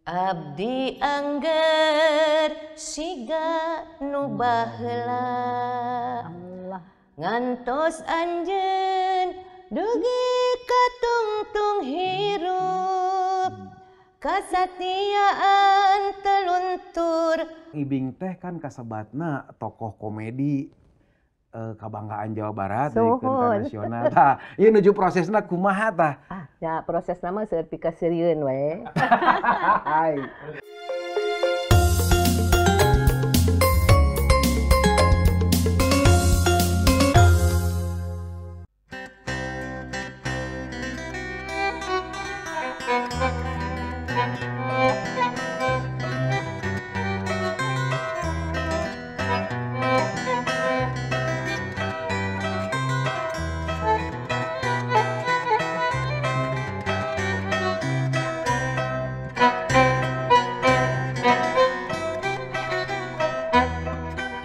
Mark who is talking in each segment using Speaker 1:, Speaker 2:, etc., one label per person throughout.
Speaker 1: Abdi angger siga nu baheula ngantos anjeun dugi katungtung hirup kasatiaan teluntur.
Speaker 2: Ibing teh kan kasebatna tokoh komedi kabanggaan Jawa Barat di nasional. Tah, ieu nuju prosesna kumaha tah?
Speaker 1: Ah, ya prosesna mah seueur pikaseurieun we.
Speaker 2: Hai.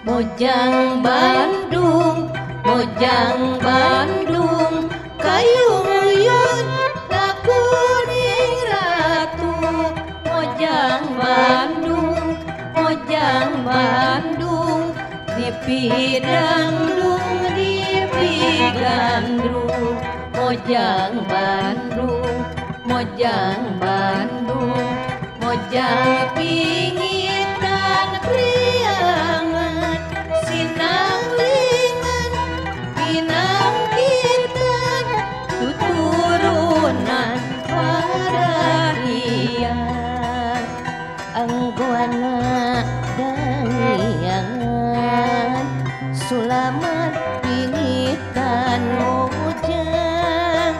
Speaker 1: Mojang Bandung, Mojang Bandung, kayung uyut lakuning ratu. Mojang Bandung, Mojang Bandung, di Pidangdung, di Pigandrung. Mojang Bandung, Mojang Bandung, Mojang pingitan priangan, sinanglingan, pinangkitan, tuturunan pararian, angguana dangiangan, sulaman pingitan mojang,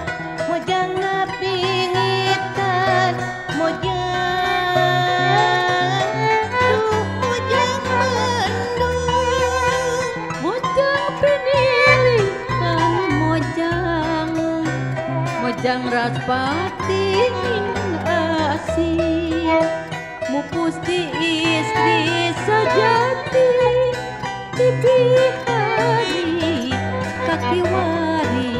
Speaker 1: mojang pingitan mojang, duh mojang Bandung,
Speaker 3: Mojang pinilihan mojang, mojang raspati asih, mupusti istri sejati, dibihari kaki wari.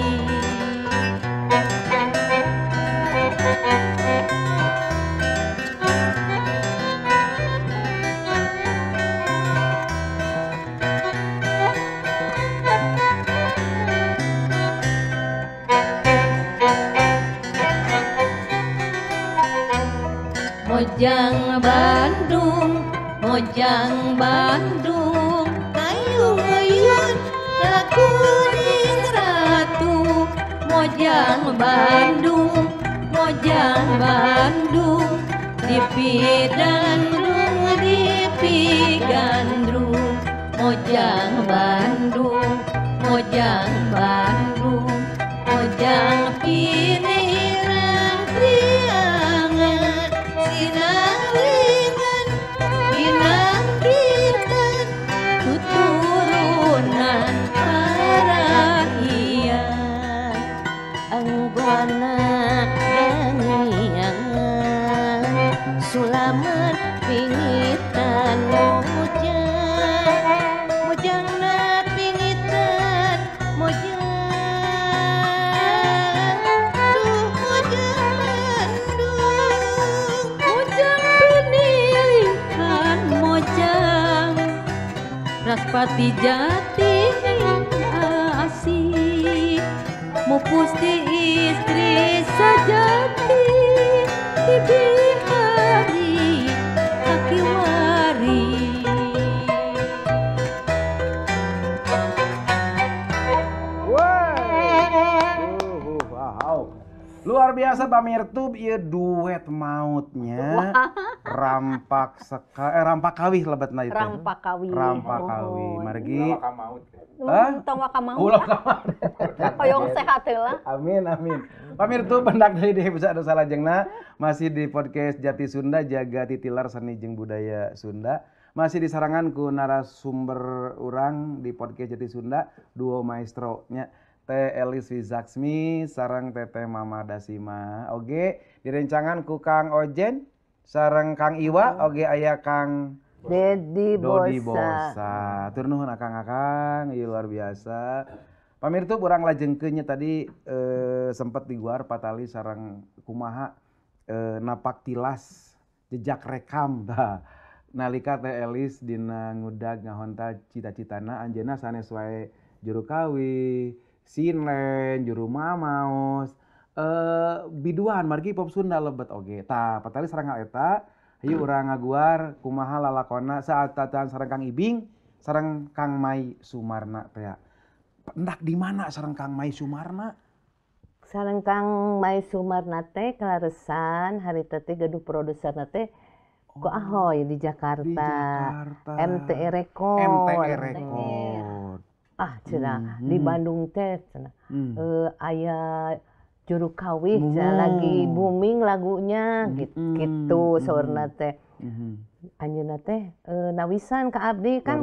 Speaker 1: Mojang Bandung, Mojang Bandung, kayung uyut lakuning ratu. Mojang Bandung, Mojang Bandung, di Pidangdung, di Pigandrung. Mojang Bandung, Mojang Bandung, Mojang pinirang priangan, sinanglingan, pinangkitan, tuturunan pararian, angguana dangiangan, sulaman pingitan mojang, mojangna pingitan mojang, duh mojang Bandung,
Speaker 3: Mojang pinilihan mojang, raspati jati asih, mupusti istri sejati, dibihari kaki wari.
Speaker 2: Wow. Luar biasa pamirtub ieu duet mautnya. Rampak seka rampak kawih lebetna itu.
Speaker 4: Rampak kawih.
Speaker 2: Rampak kawih. Margi.
Speaker 4: Hah? Tong waka maut.
Speaker 2: Ulah maut.
Speaker 4: Hoyong sehat heula.
Speaker 2: Amin amin. Pamirtub pendak deui di episode salajengna masih di podcast Jati Sunda jaga titilar seni jeung budaya Sunda. Masih disarangan ku narasumber urang di podcast Jati Sunda duo maestro nya. Teh Elis Wizaksmi sareng Teteh Mama Dasima. Oge direncangan ku Kang Ojen sareng Kang Iwa, oge aya Kang
Speaker 1: Dedi
Speaker 2: Dodi
Speaker 1: Bosa.
Speaker 2: Bosa. Tur nuhun akang-akang, ieu luar biasa. Pamirtub urang lajengkeun nya tadi sempat diguar patali sareng kumaha napak tilas Jejak rekam tah. Nalika Teh Elis dina ngudag ngahontal cita-citana anjeunna sanes wae juru kawih, sinden, juru mamaos, biduan margi pop Sunda lebet oge. Tah, patali sareng hal eta, hayu urang ngaguar kumaha lalakonna saat-saataan sareng Kang Ibing, sareng Kang Mai Sumarna teh. Pendak di mana sareng Kang Mai Sumarna?
Speaker 1: Sareng Kang Mai Sumarna teh kalaresan harita teh gaduh produserna teh ku Ahoy di Jakarta.
Speaker 2: Di Jakarta.
Speaker 1: MTE Record.
Speaker 2: MTE Record.
Speaker 1: Ah, cenah di Bandung teh cenah. Aya juru kawih cenah lagi booming lagunya gitu saurna teh. Anjeunna teh nawisan ka abdi kan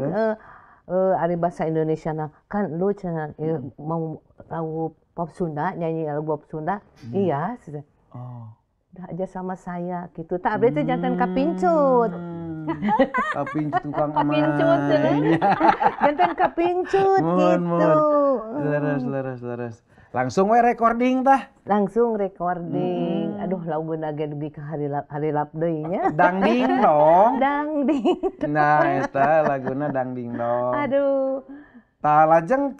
Speaker 1: ari bahasa Indonesia na kan lu cenah mau lagu pop Sunda, nyanyi lagu pop Sunda. Iya, cenah.
Speaker 2: Oh.
Speaker 1: Udah aja sama saya gitu. Tak abdi teh janten kapincut.
Speaker 2: Kapincut tukang
Speaker 4: Kapincut,
Speaker 2: emak.
Speaker 1: Janten kapincut gitu.
Speaker 2: Leres leres leres. Langsung we recording tah.
Speaker 1: Langsung recording. Aduh laguna ge dugi ka hari lap deui nya.
Speaker 2: Dangding dong.
Speaker 1: Dangding.
Speaker 2: Nah, eta laguna dangding dong.
Speaker 1: Aduh.
Speaker 2: Tah lajeng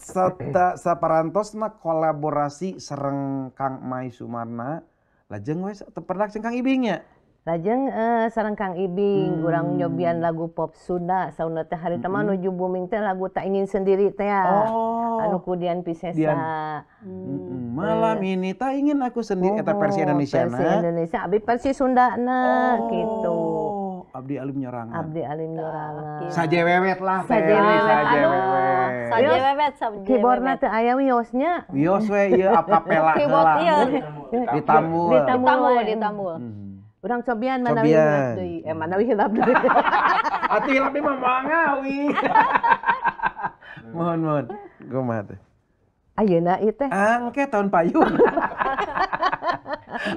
Speaker 2: saparantosna kolaborasi sareng Kang Mai Sumarna. Lajeng we teu jeung Kang Ibing nya.
Speaker 1: Lajeng sareng Kang Ibing urang nyobian lagu pop Sunda sauna teh harita mah nuju booming teh lagu Tak Ingin Sendiri teh.
Speaker 2: Oh.
Speaker 1: Anu ku Dian Piscesa.
Speaker 2: Dian. Malam ini tak ingin aku sendiri eta versi Indonesia.
Speaker 1: Versi Indonesia, abdi versi Sundana gitu.
Speaker 2: Abdi Alim nyorangan.
Speaker 1: Abdi Alim nyorangan.
Speaker 2: Sajewewet lah teh.
Speaker 4: Sajewewet. Sajewewet, sajewewet.
Speaker 1: Keyboardna teu aya wiosnya.
Speaker 2: Wios we ieu apapela
Speaker 4: heula.
Speaker 2: Ditambul.
Speaker 4: Ditambul, ditambul.
Speaker 1: Urang cobian manawi hilap deui. Manawi hilap deui.
Speaker 2: Atuh hilap deui mah mangawi. Mohon mohon. Kumaha teh?
Speaker 1: Ayeuna ieu teh.
Speaker 2: Engke tahun payun.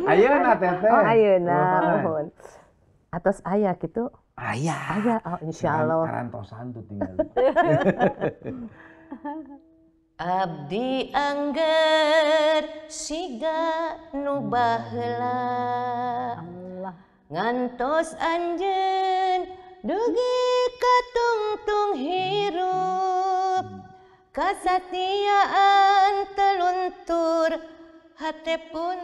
Speaker 2: Ayeuna teh teh.
Speaker 1: Oh ayeuna mohon. Atos aya gitu.
Speaker 2: Aya.
Speaker 1: Aya, oh insyaallah.
Speaker 2: Karantosan tuh tinggal.
Speaker 1: Abdi angger siga nu baheula. Ngantos anjeun dugi katungtung hirup. Kasatiaan teluntur hate pun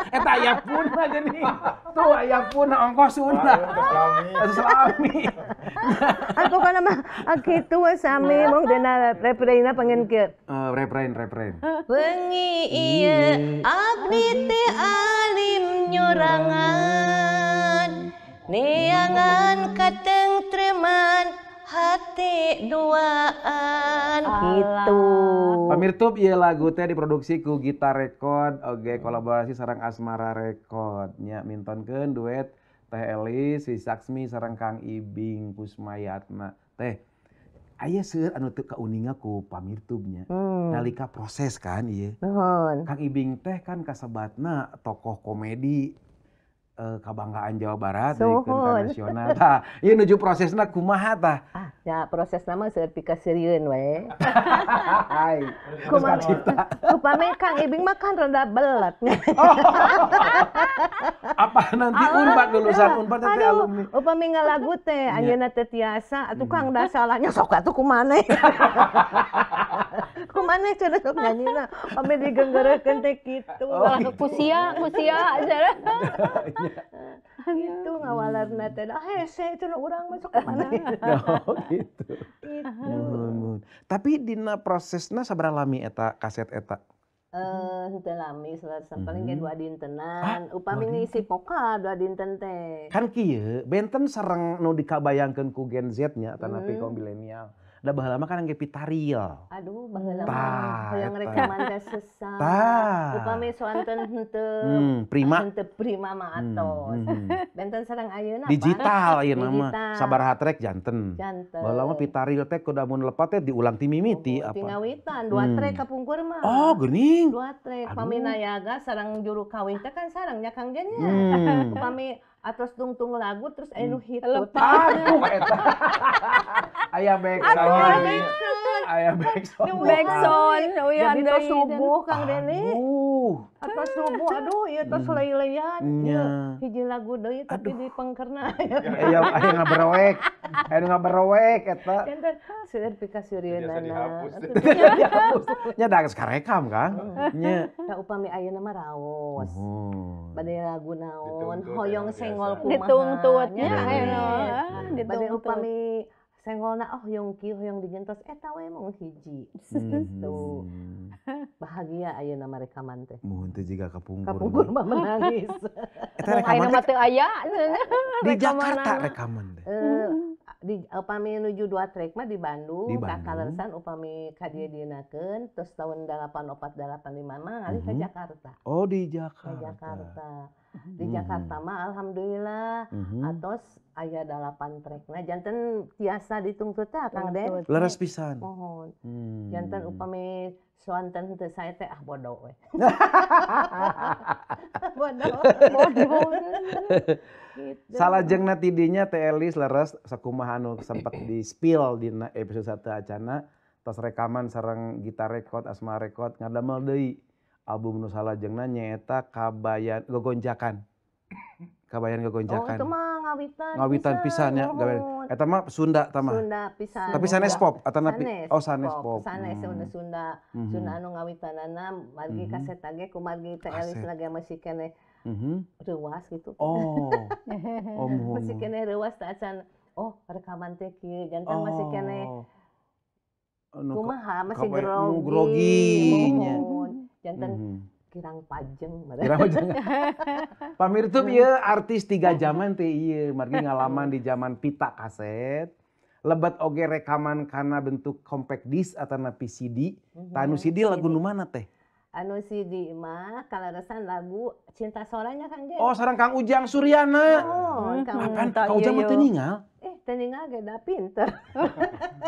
Speaker 2: eta aya pun aja nih. Tuh aya pun ongkos Sunda. Selami.
Speaker 1: Aku kana mah kitu we sami mung dina refrainna pengen kieu.
Speaker 2: Refrain refrain.
Speaker 1: Wengi ieu abdi teh alim nyorangan. Neangan katengtreman hati duaan gitu.
Speaker 2: Pamirtub ieu lagu teh diproduksi ku Gitar Record oge kolaborasi sareng Asmara Record nya mintonkeun duet Teh Elis Wisaksmi sareng Kang Ibing Kusmayatna. Teh aya seueur anu teu kauninga ku pamirtub nya. Nalika proses kan ieu.
Speaker 1: Nuhun.
Speaker 2: Kang Ibing teh kan kasebatna tokoh komedi kabanggaan Jawa Barat dikeun ka nasional. Tah, ieu nuju prosesna kumaha tah?
Speaker 1: Ah, ya prosesna mah seueur pikaseurieun we.
Speaker 2: Hai.
Speaker 1: Kumaha upami Kang Ibing mah kan rada belat.
Speaker 2: Apa nanti Unpad lulusan Unpad teh alumni.
Speaker 1: Upami ngalagu teh anjeunna teh tiasa atuh Kang da salahnya sok atuh kumaneh. Kumaneh cenah sok nyanyina pami digenggereukeun teh kitu.
Speaker 4: Kusia, kusia cenah.
Speaker 1: Gitu ngawalarna teh ah hese cenah urang mah sok kumaneh.
Speaker 2: Oh gitu. Nuhun. Tapi dina prosesna sabaraha lami eta kaset eta?
Speaker 1: Henteu lami paling ge 2 dintenan. Upami ngisi vokal 2 dinten teh.
Speaker 2: Kan kieu benten sareng nu dikabayangkeun ku Gen Z nya atanapi kaum milenial. Da baheula mah kan engge pitaril.
Speaker 1: Aduh baheula mah hoyong rekaman teh susah. Upami soanten henteu
Speaker 2: prima.
Speaker 1: Henteu prima mah atos. Benten sareng ayeuna
Speaker 2: digital ayeuna mah sabaraha trek janten. Baheula mah pitaril teh kudu mun lepat teh diulang ti mimiti apa.
Speaker 1: Tingawitan 2 trek kapungkur mah.
Speaker 2: Oh geuning.
Speaker 1: 2 trek pami nayaga sareng juru kawih teh kan sareng nya Kang Jen nya. Upami atos tungtung lagu terus anu hitut.
Speaker 2: Aduh eta. Aya backsound. Aya backsound.
Speaker 4: Backsound.
Speaker 1: Jadi tos subuh Kang Deni.
Speaker 2: Aduh.
Speaker 1: Atos subuh, aduh ieu tos lei-leian. Hiji lagu deui tapi di pengkerna.
Speaker 2: Aya aya ngaberowek. Aya nu ngaberowek eta.
Speaker 1: Janten seueur pikaseurieunana.
Speaker 2: Dihapus. Nya da geus karekam, Kang. Nya.
Speaker 1: Da upami ayeuna mah raos. Bade lagu naon, hoyong senggol kumaha.
Speaker 4: Dituntutnya ayeuna.
Speaker 1: Bade upami senggolna oh hoyong kieu hoyong digentos eta we mung hiji. Gitu. Bahagia ayeuna mah rekaman teh.
Speaker 2: Muhun teh jiga kapungkur.
Speaker 1: Kapungkur mah menangis.
Speaker 2: Eta rekaman
Speaker 4: mah teu aya.
Speaker 2: Di Jakarta rekaman teh.
Speaker 1: Di upami nuju 2 track mah di Bandung, kakalersan upami ka dieu dienakeun terus tahun 84 85 mah ngalih ke Jakarta.
Speaker 2: Oh, di Jakarta.
Speaker 1: Ke Jakarta. Di Jakarta mah alhamdulillah atos aya 8 trackna janten tiasa ditungtut teh Kang Den.
Speaker 2: Leres pisan.
Speaker 1: Mohon. Janten upami soanten teu sae teh ah bodoh we. Bodoh.
Speaker 4: Bodoh.
Speaker 1: Gitu.
Speaker 2: Salajengna ti dinya Teh Elis leres sakumaha anu sempat di spill dina episode 1 acana tos rekaman sareng Gitar Record Asma Record ngadamel deui album nu salajengna nyaeta Kabayan Gogonjakan. Kabayan Gogonjakan.
Speaker 1: Oh, itu mah ngawitan.
Speaker 2: Ngawitan pisan nya. Eta mah Sunda ta mah.
Speaker 1: Sunda pisan.
Speaker 2: Tapi sanes pop atanapi oh sanes pop.
Speaker 1: Sanes Sunda. Sunda anu ngawitanana margi kaset ge kumargi Teh Elis lagi masih keneh reuas gitu.
Speaker 2: Oh. Oh,
Speaker 1: masih keneh reuas teh acan. Oh, rekaman teh kieu janten masih keneh. Kumaha masih grogi.
Speaker 2: Nya.
Speaker 1: Janten kirang pajeng.
Speaker 2: Kirang pajeng. Pamirsa ieu artis 3 zaman teh ieu margi ngalaman di zaman pita kaset. Lebet oge rekaman kana bentuk compact disc atanapi CD. Tah anu CD lagu nu mana teh?
Speaker 1: Anu CD mah kaleresan lagu Cinta Soranya Kang Den.
Speaker 2: Oh, sareng Kang Ujang Suryana.
Speaker 1: Oh, Kang
Speaker 2: Apaan Kang Ujang mah teu ningal?
Speaker 1: Teu ningal ge da pinter.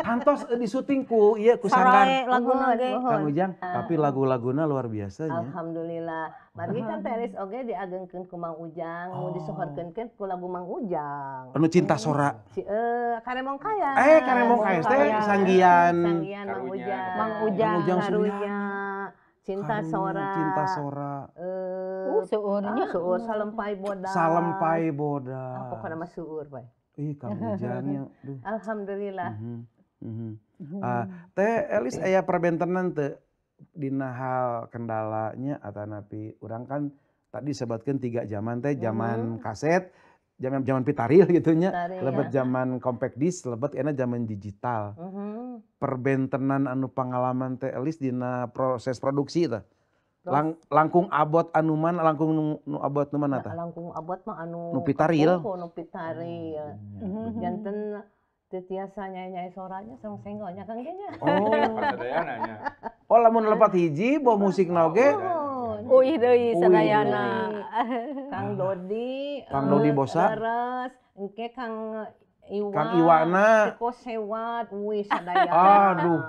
Speaker 2: Kantos di syuting ku ieu ku sanggar
Speaker 4: laguna ge.
Speaker 2: Kang Ujang, tapi lagu-laguna luar biasa nya.
Speaker 1: Alhamdulillah. Margi kan Teh Elis oge diagengkeun ku Mang Ujang, nu disohorkeun ku lagu Mang Ujang.
Speaker 2: Anu Cinta Sora.
Speaker 1: Karemong Kaya.
Speaker 2: Karemong Kaya teh sanggian.
Speaker 1: Sanggian Mang Ujang.
Speaker 4: Mang Ujang.
Speaker 2: Mang Ujang Suryana.
Speaker 1: Cinta Sora.
Speaker 2: Cinta Sora.
Speaker 4: Seuurnya.
Speaker 1: Seuur Salempai Bodas.
Speaker 2: Salempai Bodas.
Speaker 1: Pokoknya mah seuur bae.
Speaker 2: Ih, Kang Ujangnya. Duh.
Speaker 1: Alhamdulillah.
Speaker 2: Teh Elis aya perbentenan teu dina hal kendalanya atanapi urang kan tadi sebatkeun 3 zaman teh, zaman kaset, zaman pitaril gitu nya, lebet zaman compact disc, lebet enak zaman digital. Perbentenan anu pengalaman Teh Elis dina proses produksi teh. Langkung abot anu mana, langkung nu abot nu mana tah?
Speaker 1: Langkung abot mah anu
Speaker 2: nu pitaril.
Speaker 1: Nu pitaril. Janten teu tiasa nyae-nyae soranya sareng senggolnya Kang ge nya.
Speaker 2: Oh. Oh, lamun lepat hiji bawa musikna oge.
Speaker 4: Uih deui sadayana.
Speaker 1: Kang Dodi,
Speaker 2: Kang Dodi Bosa.
Speaker 1: Leres, engke Kang Iwa.
Speaker 2: Kang Iwana.
Speaker 1: Tiko sewat, uih sadayana.
Speaker 2: Aduh.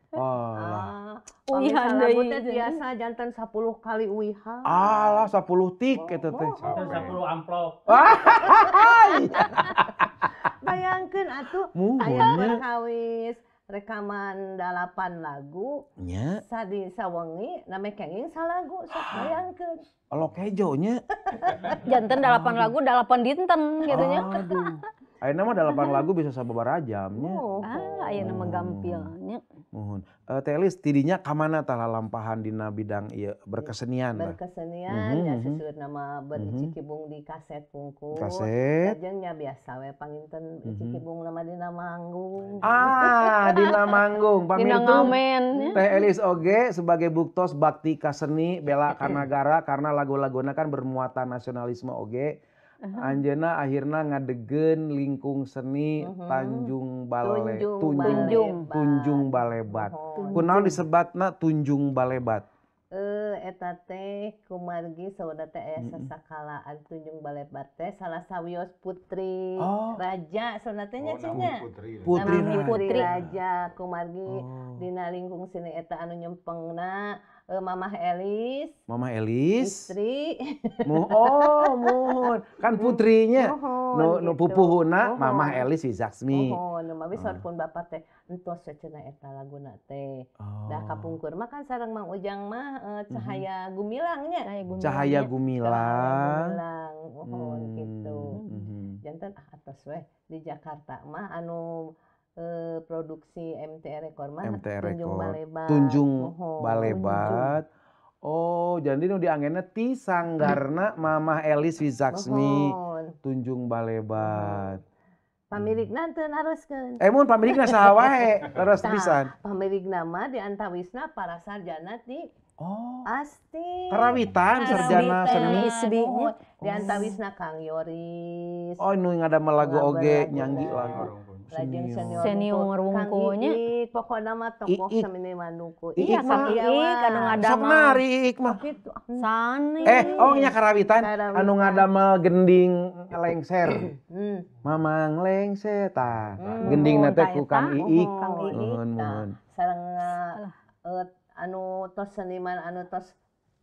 Speaker 2: Alah.
Speaker 4: Uihan
Speaker 1: deui. Lagu teh biasa janten 10 kali uihan.
Speaker 2: Alah 10 tik eta teh.
Speaker 5: 10 amplop.
Speaker 1: Bayangkeun atuh aya perkawis rekaman 8 lagu.
Speaker 2: Nya.
Speaker 1: Sadi sawengi name kenging salagu sok bayangkeun.
Speaker 2: Elok hejo nya.
Speaker 4: Janten 8 lagu 8 dinten gitu nya.
Speaker 2: Aduh. Ayeuna mah 8 lagu bisa sababaraha jam nya.
Speaker 4: Ah, ayeuna mah gampil nya.
Speaker 2: Muhun. Teh Elis tidinya ka mana tah lalampahan dina bidang ieu berkesenian?
Speaker 1: Berkesenian nya seseueurna mah bericikibung di kaset pungkur.
Speaker 2: Kaset.
Speaker 1: Lajeng nya biasa we panginten icikibung mah dina manggung.
Speaker 2: Ah, dina manggung.
Speaker 4: Dina ngamen.
Speaker 2: Teh Elis oge sebagai buktos bakti ka seni bela ka nagara karena lagu-laguna kan bermuatan nasionalisme oge. Anjeunna akhirna ngadegeun lingkung seni Tanjung Bale Tunjung Balebat. Kunaon disebatna Tunjung Balebat?
Speaker 1: Eta teh kumargi saudara teh aya sasakalaan Tunjung Balebat teh salah sawios putri raja saudara teh nya cenah. Putri raja kumargi dina lingkung seni eta anu nyempengna Mamah Elis. Istri.
Speaker 2: Oh, muhun. Kan putrinya. Nu pupuhuna Mamah Elis Wizaksmi.
Speaker 1: Muhun, nu mawi saur pun bapak teh entos cenah eta laguna teh. Da kapungkur mah kan sareng Mang Ujang mah Cahaya Gumilang nya.
Speaker 2: Cahaya Gumilang.
Speaker 1: Gumilang, muhun gitu. Janten atos weh di Jakarta mah anu produksi MTR Record mah
Speaker 2: MTR
Speaker 1: Tunjung Balebat.
Speaker 2: Tunjung Balebat. Oh, jadi nu dianggena ti sanggarna Mamah Elis Wizaksmi. Tunjung Balebat.
Speaker 1: Pamilikna teu naroskeun.
Speaker 2: Mun pamilikna saha wae, leres pisan.
Speaker 1: Pamilikna mah di antawisna para sarjana ti Asti.
Speaker 2: Karawitan sarjana seni.
Speaker 1: Di antawisna Kang Yoris.
Speaker 2: Oh, nu ngadamel lagu oge nyanggi lagu.
Speaker 4: Senior wungkulnya.
Speaker 1: Pokokna mah tokoh seniman wungkul.
Speaker 4: Iya, Kang Iik anu ngadamel.
Speaker 2: Sok nari Iik mah.
Speaker 4: Sani.
Speaker 2: Oh nya karawitan anu ngadamel gending lengser. Mamang lengser tah. Gendingna teh ku Kang Iik. Muhun muhun.
Speaker 1: Sareng anu tos seniman anu tos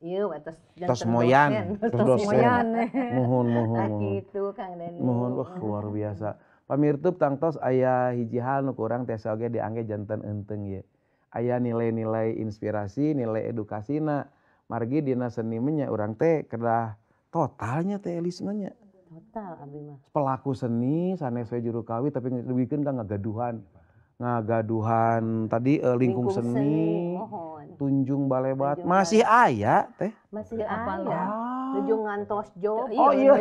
Speaker 1: ieu tos
Speaker 2: tos moyan, tos dosen. Muhun muhun.
Speaker 1: Kitu Kang Deni.
Speaker 2: Muhun, wah luar biasa. Pamirtub tangtos aya hiji hal nu kurang tiasa oge diangge janten eunteung ye. Aya nilai-nilai inspirasi, nilai edukasina. Margi dina seni mah nya urang teh kedah totalnya teh Elis mah nya.
Speaker 1: Total abdi mah.
Speaker 2: Pelaku seni sanes we juru kawit tapi dugikeun ka ngagaduhan. Ngagaduhan tadi lingkung seni, Tunjung Balebat. Masih aya teh?
Speaker 1: Masih aya. Nuju ngantos jo.
Speaker 2: Oh iya.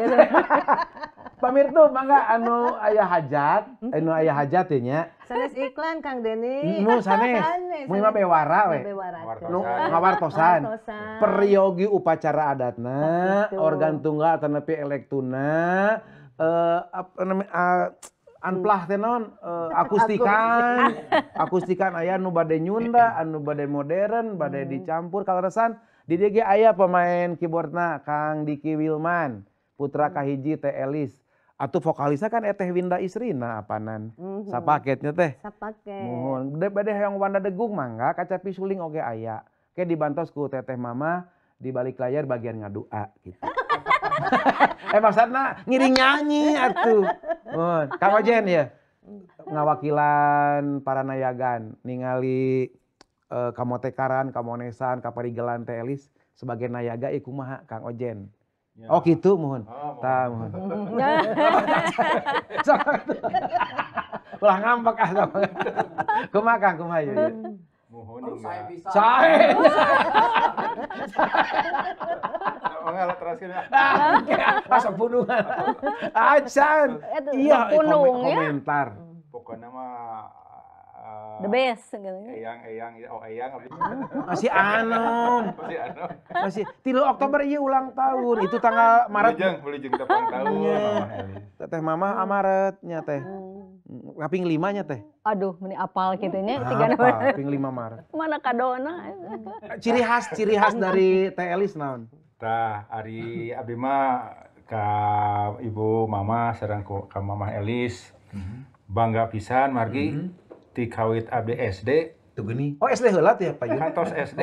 Speaker 2: Pamirtub mangga anu aya hajat, anu aya hajat teh nya.
Speaker 1: Sanes iklan Kang Deni.
Speaker 2: Nu sanes. Mun mah bewara we. Nu ngawartosan. Peryogi upacara adatna, organ tunggal atanapi elektuna, apa namanya anplah teh naon, akustikan. Akustikan aya nu bade nyunda, anu bade modern, bade dicampur kaleresan. Di dieu ge aya pemain keyboardna Kang Diki Wilman, putra kahiji Teh Elis. Atuh vokalisnya kan Eteh Winda istrina apanan. Sapaketnya teh.
Speaker 1: Sapaket.
Speaker 2: Muhun. Bade hayang wanda degung mangga kacapi suling oge aya. Ke dibantos ku Teteh Mama di balik layar bagian ngadua gitu. Maksudna ngiring nyanyi atuh. Muhun. Kang Ojen ya. Ngawakilan para nayagan ningali kamotekaran, kamonesan, kaparigelan Teh Elis sebagai nayaga ieu kumaha Kang Ojen? Ya. Oh gitu muhun. Tah muhun. Ulah ngambek ah sama. Kumaha Kang kumaha ieu?
Speaker 5: Muhun saya bisa.
Speaker 2: Sae.
Speaker 5: Mangga teraskeun.
Speaker 2: Asa pundungan. Acan. Iya komentar.
Speaker 5: Pokokna mah
Speaker 4: the best gitu.
Speaker 5: Eyang, oh eyang.
Speaker 2: Masih anom.
Speaker 5: Masih anom.
Speaker 2: Masih 3 Oktober ieu ulang tahun. Itu tanggal Maret.
Speaker 5: Wilujeng tepang tahun Mamah Elis.
Speaker 2: Teteh Mamah Amaret nya teh. Kaping 5 nya teh.
Speaker 4: Aduh, meni apal kitu nya
Speaker 2: Apa? Kaping 5 Maret.
Speaker 4: Mana kadona?
Speaker 2: Ciri khas dari Teh Elis naon?
Speaker 5: Tah, ari abdi mah ka Ibu Mama sareng ka Mamah Elis. Bangga pisan margi ti kawit abdi SD
Speaker 2: tuh geuning. Oh SD heula teh ya Pak Yun?
Speaker 5: Kantos SD,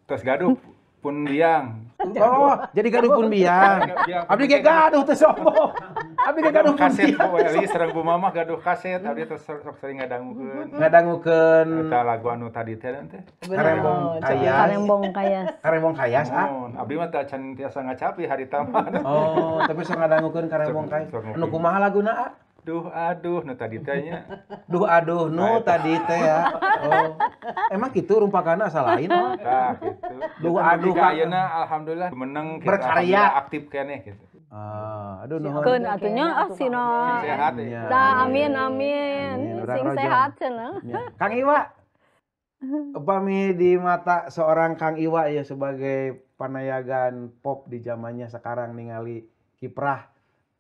Speaker 5: tos gaduh pun biang.
Speaker 2: Oh, jadi gaduh pun biang. Abdi ge gaduh teh sombong. Abdi ge gaduh pun
Speaker 5: kaset
Speaker 2: biang.
Speaker 5: Bu Elis sareng Bu Mamah gaduh kaset, abdi tos sok sering ngadangukeun.
Speaker 2: Ngadangukeun
Speaker 5: eta lagu anu tadi teh teh.
Speaker 2: Karembong Kayas.
Speaker 4: Karembong Kayas.
Speaker 2: Karembong Kayas ah.
Speaker 5: Abdi mah teh can tiasa ngacapi harita mah.
Speaker 2: Oh, tapi sok ngadangukeun Karembong Kayas. Anu kumaha laguna ah?
Speaker 5: Duh aduh nu tadi teh nya.
Speaker 2: Duh aduh nu tadi teh ya. Oh. Emang gitu rumpakana asa lain.
Speaker 5: Tah gitu.
Speaker 2: Duh aduh
Speaker 5: ka ayeuna alhamdulillah meneng gitu,
Speaker 2: berkarya
Speaker 5: aktif keneh gitu.
Speaker 2: Ah, aduh nuhun.
Speaker 4: Keun atuh nya ah sina.
Speaker 5: Sing sehat ya.
Speaker 4: Tah amin amin. Sing sehat cenah.
Speaker 2: Kang Iwa. Upami di mata seorang Kang Iwa ya sebagai panayagan pop di zamannya sekarang ningali kiprah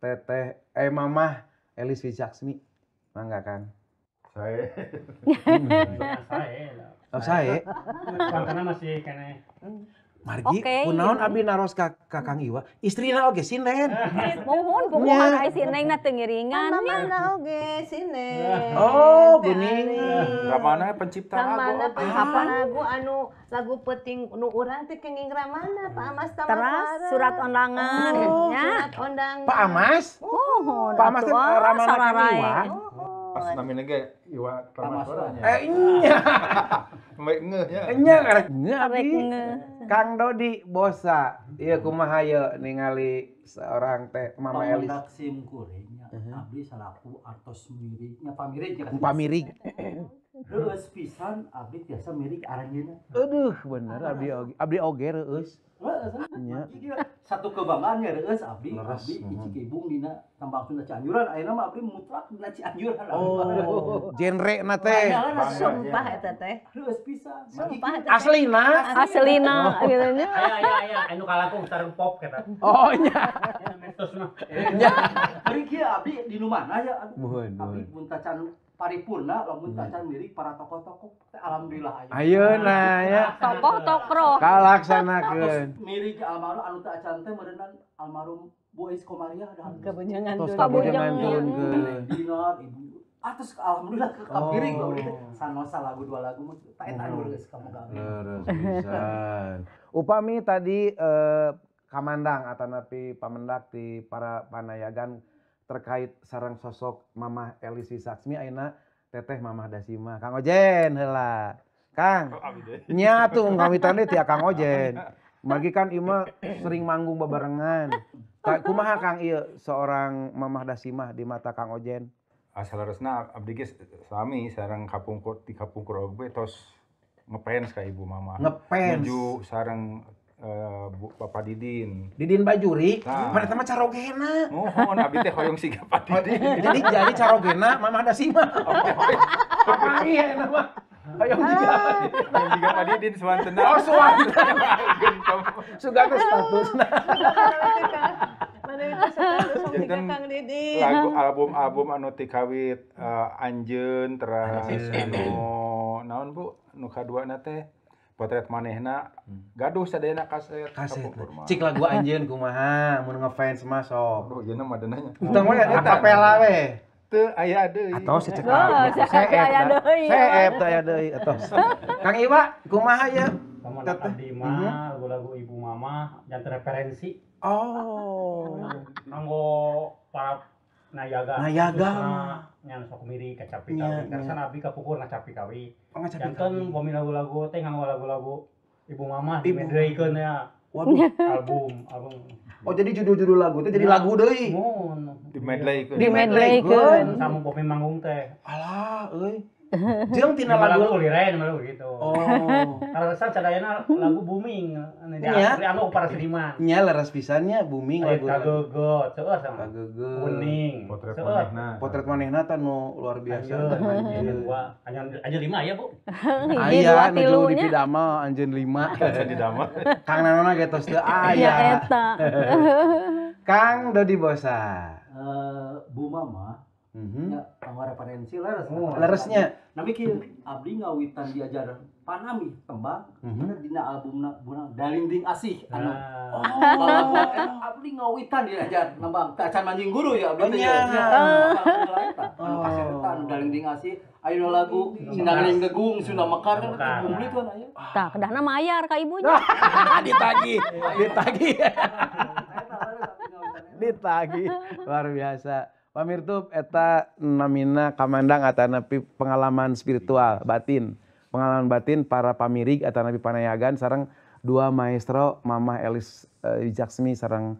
Speaker 2: Teteh Mamah Elis Wizaksmi, mangga kan?
Speaker 5: Saya.
Speaker 6: Saya.
Speaker 2: Oh, saya.
Speaker 6: Karena masih kene.
Speaker 2: Margi, kunaon abdi naros ka Kang Iwa, istrina oge sinden.
Speaker 4: Muhun, puguhan ai si Neng na teu ngiringan.
Speaker 1: Mamana oge sinden.
Speaker 2: Oh, geuning.
Speaker 5: Ramana pencipta lagu.
Speaker 1: Ramana pencipta lagu anu lagu penting nu urang teh kenging Ramana, Pak Amas Tamasara.
Speaker 4: Teras surat undangan.
Speaker 1: Surat undangan.
Speaker 2: Pak Amas?
Speaker 4: Muhun.
Speaker 2: Pamas teh ramana Kang Iwa.
Speaker 5: Pas namina ge Iwa Pamaswara nya.
Speaker 2: Nya.
Speaker 5: Baik ngeuh nya.
Speaker 2: Nya karek ngeuh abdi. Kang Dodi Bosa, ieu kumaha ieu ningali seorang teh Mama Elis.
Speaker 6: Pamundak sim kuring nya abdi salaku artos mirig nya pamirig nya.
Speaker 2: Pamirig.
Speaker 6: Reueus pisan abdi tiasa mirig aranjeunna.
Speaker 2: Aduh, bener abdi oge. Abdi oge reueus.
Speaker 6: Nya. Satu kebanggaan nya reueus abdi, abdi icik ibung dina Tambang Sunda Cianjuran, ayeuna mah abdi mutlak dina Cianjuran.
Speaker 2: Oh, genre na teh.
Speaker 1: Sumpah eta teh.
Speaker 6: Reueus pisan.
Speaker 1: Sumpah eta.
Speaker 2: Aslina.
Speaker 4: Aslina gitu nya.
Speaker 6: Aya aya aya anu kalakung sareng pop eta.
Speaker 2: Oh nya.
Speaker 6: Medsos mah.
Speaker 2: Nya.
Speaker 6: Bari kieu abdi di nu mana ya aduh.
Speaker 2: Muhun.
Speaker 6: Abdi mun tacan paripurna lamun tacan milik para tokoh-tokoh teh alhamdulillah aya.
Speaker 2: Ayeuna ya.
Speaker 4: Tokoh tokro.
Speaker 2: Kalaksanakeun.
Speaker 6: Milik almarhum anu teu acan teh meureunnan almarhum Bu Eis Komariah dah.
Speaker 1: Kabunjangan
Speaker 2: Tos kabunjangan turunkeun.
Speaker 6: Dinar ibu. Atus alhamdulillah ke kapiring oh. Sanosa lagu dua lagu mah tah eta anu geus kamu gawe.
Speaker 2: Leres pisan. Upami tadi kamandang atanapi pamendak di para panayagan terkait sareng sosok Mamah Elis Wisaksmi ayeuna teteh Mamah Dasima. Kang Ojen heula. Kang. Nya tuh ngawitan deui ti Kang Ojen. Margi kan ieu mah sering manggung babarengan. Kumaha Kang ieu seorang Mamah Dasimah di mata Kang Ojen?
Speaker 5: Asalaresna abdi ge sami sareng kapungkur di kapungkur oge tos ngefans ka Ibu Mama.
Speaker 2: Ngefans.
Speaker 5: Nuju sareng Bapak Didin.
Speaker 2: Didin Bajuri,
Speaker 5: nah.
Speaker 2: Mana mah carogena.
Speaker 5: Mohon abdi teh hoyong siga Pak Didin.
Speaker 2: Jadi carogena Mamah Dasimah. Papanggih ayeuna mah. Hoyong siga Pak Didin.
Speaker 5: Hoyong siga Pak Didin suwantena.
Speaker 2: Oh suwantena. Suga ke statusna.
Speaker 1: Mana itu status siga Kang Didin.
Speaker 5: Lagu album-album anu ti kawit Anjeun teras anu naon Bu nu kaduana teh potret manehna gaduh sadayana kaset.
Speaker 2: Kaset. Cik lagu Anjeun kumaha mun ngefans mah sok.
Speaker 5: Aduh ieu mah madananya.
Speaker 2: Entong we akapela we.
Speaker 5: Teu aya deui.
Speaker 2: Atos cekap. Seep teu aya deui atos. Kang Iwa kumaha ya?
Speaker 6: Pamandak abdi mah lagu-lagu Ibu Mama janten referensi.
Speaker 2: Oh.
Speaker 6: Kanggo para nayaga.
Speaker 2: Nayaga.
Speaker 6: Nya sok mirig kacapi kawi. Karena abdi kapungkur ngacapi kawi.
Speaker 2: Janten
Speaker 6: upami lagu-lagu teh nganggo lagu-lagu Ibu Mama dimedreikeun ya.
Speaker 2: Waduh,
Speaker 6: album.
Speaker 2: Oh, jadi judul-judul lagu teh jadi lagu deui.
Speaker 6: Mun.
Speaker 5: Dimedleykeun.
Speaker 4: Dimedleykeun.
Speaker 6: Sama upami manggung teh.
Speaker 2: Alah, euy. Jeung tina lagu
Speaker 6: liren lagu gitu.
Speaker 2: Oh.
Speaker 6: Kaleresan sadayana lagu booming. Anu para seniman.
Speaker 2: Nya leres pisannya booming lagu.
Speaker 6: Kagegot, seueur sama.
Speaker 2: Kagegot.
Speaker 6: Kuning.
Speaker 5: Potret manehna.
Speaker 2: Potret manehna teh nu luar biasa.
Speaker 6: Anjeun 2, anjeun 5 aya, Bu.
Speaker 2: Aya nuju di pidamel anjeun 5.
Speaker 5: Anjeun didamel.
Speaker 2: Kang Nanona ge tos teu aya.
Speaker 4: Ya eta.
Speaker 2: Kang Dodi Bosa.
Speaker 6: Bu Mama ya, kanggo referensi leres.
Speaker 2: Leresnya.
Speaker 6: Nami kieu abdi ngawitan diajar panami tembang bener dina albumna Dalinding Asih anu. Oh, lagu abdi ngawitan diajar nembang teh acan manjing guru ya abdi teh. Anu kaset eta anu Dalinding Asih ayeuna lagu Sindang Degung Sunda Mekar kan bumi tuh aya.
Speaker 4: Tah kedahna mayar ka ibunya.
Speaker 2: Ditagih, ditagih. Ditagih. Luar biasa. Pamirtub eta namina kamandang atanapi pengalaman spiritual batin. Pengalaman batin para pamirig atanapi panayagan sareng dua maestro Mamah Elis Wijaksmi sareng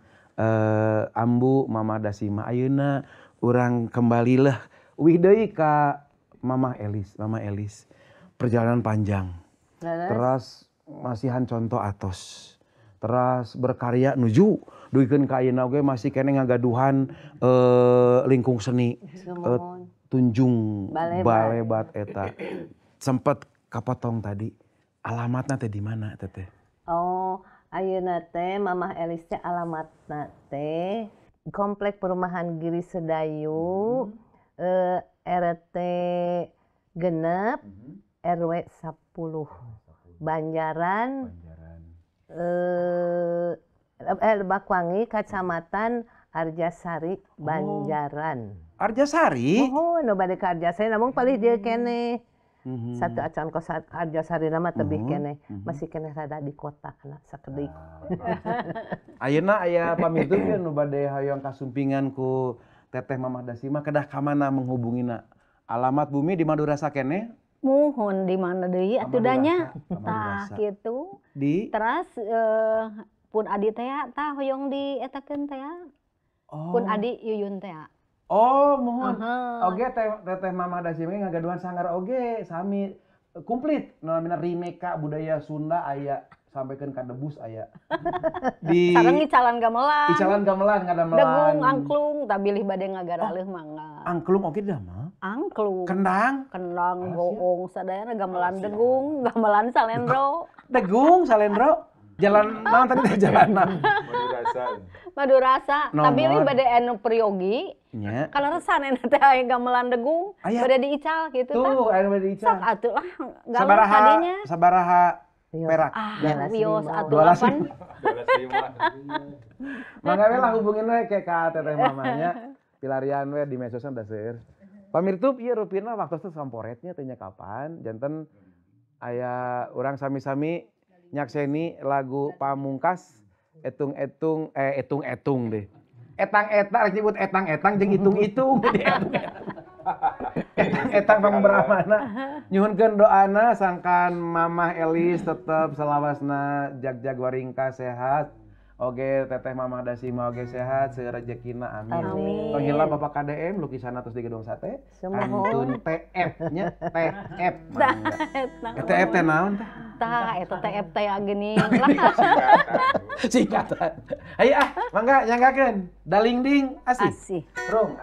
Speaker 2: Ambu Mamah Dasima. Ayeuna urang kembalilah uih deui ka Mamah Elis. Mamah Elis perjalanan panjang. Teras masihan contoh atos. Teras berkarya nuju duikeun ka ayeuna oge masih keneh ngagaduhan lingkung seni Tunjung Balebat eta. Sempet kapotong tadi alamatna teh di mana teteh?
Speaker 1: Oh, ayeuna teh Mamah Elis teh alamatna teh Komplek Perumahan Giri Sedayu RT 6 RW 10 Banjaran. Lebakwangi, Kecamatan Arjasari, Banjaran.
Speaker 2: Oh. Arjasari?
Speaker 1: Oh, nu bade ka Arjasari namun palih dieu keneh. Satu acan kos Arjasari nama tebih keneh. Masih keneh rada di kota kana sakedik.
Speaker 2: Ayeuna aya pamirsa nu bade hoyong kasumpingan ku Teteh Mamah Dasimah kedah ka mana menghubungina? Alamat bumi di Madurasa keneh?
Speaker 4: Muhun di mana deui atuh da nya. Tah kitu.
Speaker 2: Di
Speaker 4: teras pun adi teh tah hoyong di etakeun teh. Pun adi Yuyun teh.
Speaker 2: Oh, muhun. Oge Teteh Mamah Dasimah ngagaduhan sanggar oge sami komplit namina Rineka Budaya Sunda aya sampaikan ka debus aya. Di
Speaker 4: sareng icalan gamelan.
Speaker 2: Icalan gamelan ngadamelan.
Speaker 4: Degung angklung tah bilih bade ngagaraleuh mangga.
Speaker 2: Angklung oge damel?
Speaker 4: Angklung.
Speaker 2: Kendang?
Speaker 4: Kendang, goong, sadayana gamelan degung, gamelan salendro.
Speaker 2: Degung salendro? Jalan naon tadi teh jalanan?
Speaker 5: Madurasa.
Speaker 4: Madurasa, tah bilih bade anu priyogi.
Speaker 2: Nya.
Speaker 4: Kaleresan eta teh aya gamelan degung, bade diical kitu tah.
Speaker 2: Tuh, aya bade diical.
Speaker 4: Sok atuh lah gamelan tadinya.
Speaker 2: Sabaraha perak?
Speaker 4: Ah, wios atuh lapan.
Speaker 2: 25. Mangga we lah hubungin we ke ka teteh mamanya. Pilarian we di medsosna da seueur. Pamirtub ieu rupina waktosna samporetnya teh nya kapan janten aya urang sami-sami nyakseni lagu Pamungkas etung-etung etung-etung deh. Etang-etang nyebut etang-etang jeung itung-itung. Etang-etang pangberamana. Nyuhunkeun doana sangkan Mamah Elis tetep selawasna jag-jag waringka sehat. Oge Teteh Mamah Dasimah oge sehat, seueur rejekina amin.
Speaker 1: Amin.
Speaker 2: Tong hilap Bapak KDM lukisanna tos di Gedung Sate. Kantun TF nya TF. TF teh naon teh?
Speaker 4: Tah eta TF teh geuning lah.
Speaker 2: Singkatan. Ayo ah, mangga nyanggakeun. Dalingding asih.
Speaker 4: Asih.
Speaker 2: Rung.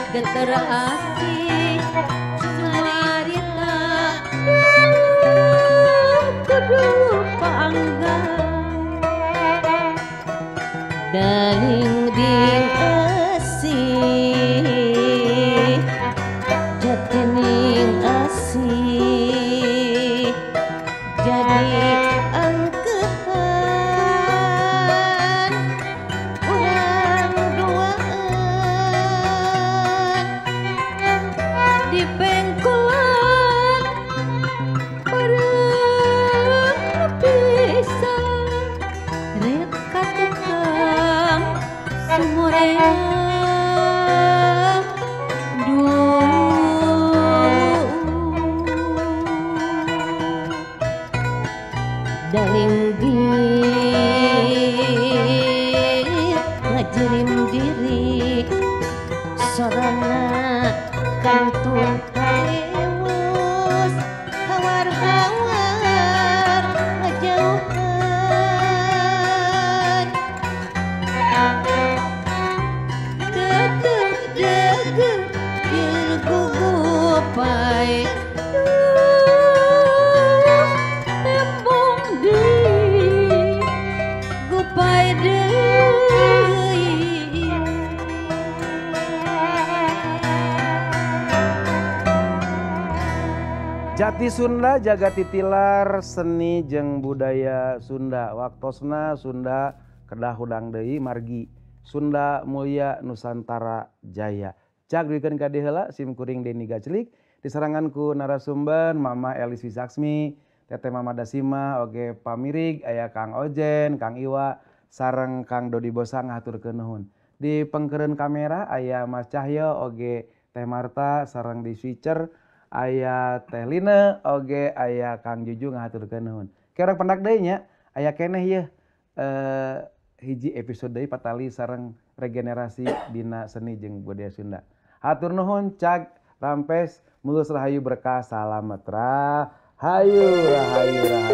Speaker 3: Geter asih sumarita kudu pangga Dalingding asih jatining asih jadi angkehan urang duaan di pengkolan bareng pisan rek ka tukang sumureng. Duh. Gupai tembung deui gupai deui.
Speaker 2: Jati Sunda jaga titilar seni jeung budaya Sunda. Waktosna Sunda kedah hudang deui margi Sunda Mulia Nusantara Jaya. Cag duikeun ka dieu heula sim kuring Deni Gaclik disarangan ku narasumber Mama Elis Wisaksmi, Teteh Mama Dasima, oge pamirig aya Kang Ojen, Kang Iwa, sareng Kang Dodi Bosa ngahaturkeun nuhun. Di pengkeureun kamera aya Mas Cahyo oge Teh Marta sareng di switcher aya Teh Line oge aya Kang Juju ngahaturkeun nuhun. Ke urang pendak deui nya aya keneh yeuh hiji episode deui patali sareng regenerasi dina seni jeung budaya Sunda. Hatur nuhun cag rampes mulus rahayu berkah salamet rahayu rahayu rahayu.